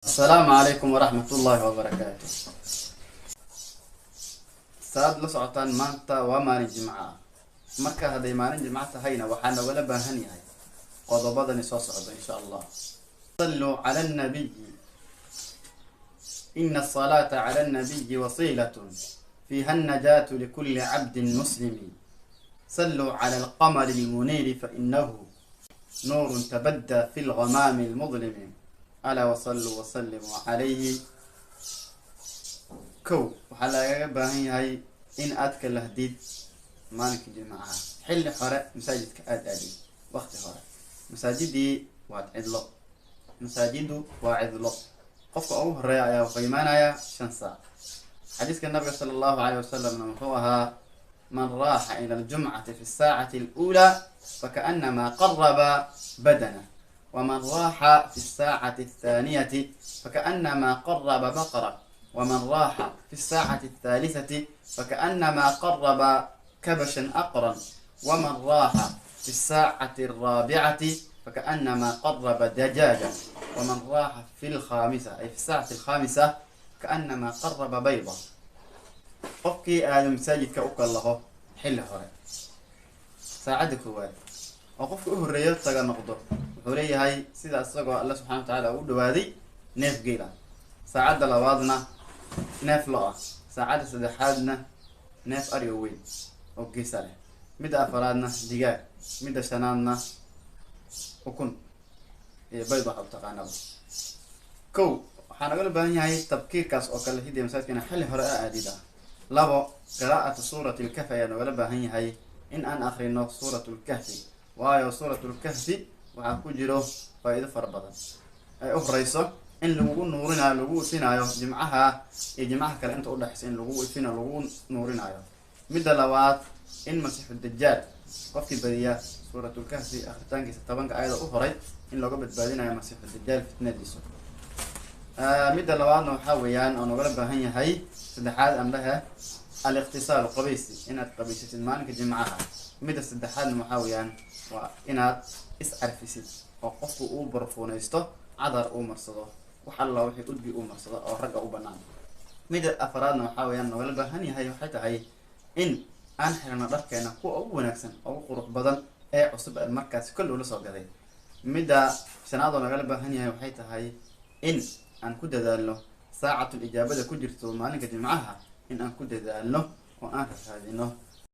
Asalaamu calaykum waraxmat ullaahi wabarakaatu. Saad la socotaan, maanta waa maalin jimco ah. Marka hadday maalin jimco tahayna, waxaa nogala baahan yahay qodobadani soo socda, insha Allah. Saluu cala annabiyi, ina asalaata cala annabiyi wasiilatun fiiha annajaatu likulli cabdin muslimi. Saluu cala alqamari almuniiri fainahu nuurun tabadda fi lghamaami almudlimi. Alaa wasaluu wasalimuu calayhi. Kow, waxaa lagaga baahan yahay in aad ka lahdid maalinka jimcaha xilli hore, masaajidka aada aadid waqti hore. Masaajidii waad cidlo, masaajidu waa cidlo. Qofka ugu horeeya ayaa wuxuu imaanayaa 5 saac. Xadiiska nabiga sala allahu alayh wasalamna wuxuu ahaa: "Man raaxa ila aljumcati fi saacati aluulaa fakaanamaa qaraba badana, waman raaxa fi saacati athaaniyati fakaanamaa qaraba baqara, waman raaxa fi saacati athaalithati fakaanamaa qaraba kabashan aqran, waman raaxa fi saacati alraabicati fakaanamaa qaraba dajaaja, waman raaxa fi lkhaamisa, ay fi saacati alkhaamisa, kaanamaa qaraba bayda." Qofkii aado masaajidka u kallaho xilli hore, saacadda koowaad, oo qofka u horreeyo taga noqdo, wuxuu leeyahay sida isagoo Alle subxana wa tacaala ugu dhawaaday neef geela. Saacadda labaadna neef lo ah, saacadda saddexaadna neef ari oo weyn oo geesa leh, midda afaraadna digaag, midda shanaadna ukun iyo bayd, waxa u taqaanaba. Kow, waxaa nagala baahan yahay tabkiirkaas oo kale hidiya masaajidka ina xilli hore a aadid ah. Labo, qiraa'atu suurati lkahfi ayaa nogala baahan yahay, in aan akrino suurat lkahfi, waayo suurat lkahfi waxaa ku jiro faa-iido fara badan, ay u horeyso in lagugu nuurinayo, lagu ifinaayo jimcaha iyo jimcaha kale inta udhexeysa, in lagu ifinayo, lagu nuurinayo. Midda labaad, in Masiixu Dajaal qofkii badiya suuratulkahfi akritaankiisa 10-ka ayada u horay in looga badbaadinayo Masiixu Dajaal fitnadiisa. Midda labaadna waxaa weeyaan oo nogala baahan yahay, saddexaad aan dhahe, aliqtisaalu, qabaysi, inaad qabaysatid maalinka jimcaha. Midda saddexaadna waxaa weeyaan waa inaad iscarfisid, oo qofku uu barfuunaysto, cadar uu marsado, wax alla wixii udgi uu marsado oo ragga u banaan. Midda afaraadna waxaa weeyaan nogala baahan yahay waxay tahay in aan xirno dharkeena kuwa ugu wanaagsan, ugu qurux badan ee cusub ee markaasi kol ula soo gaday. Midda shanaad oo nagala baahan yahay waxay tahay in aan ku dadaalno saacatul ijaabada ku jirto maalinka jimcaha, in aan ku dadaalno oo aan raadino.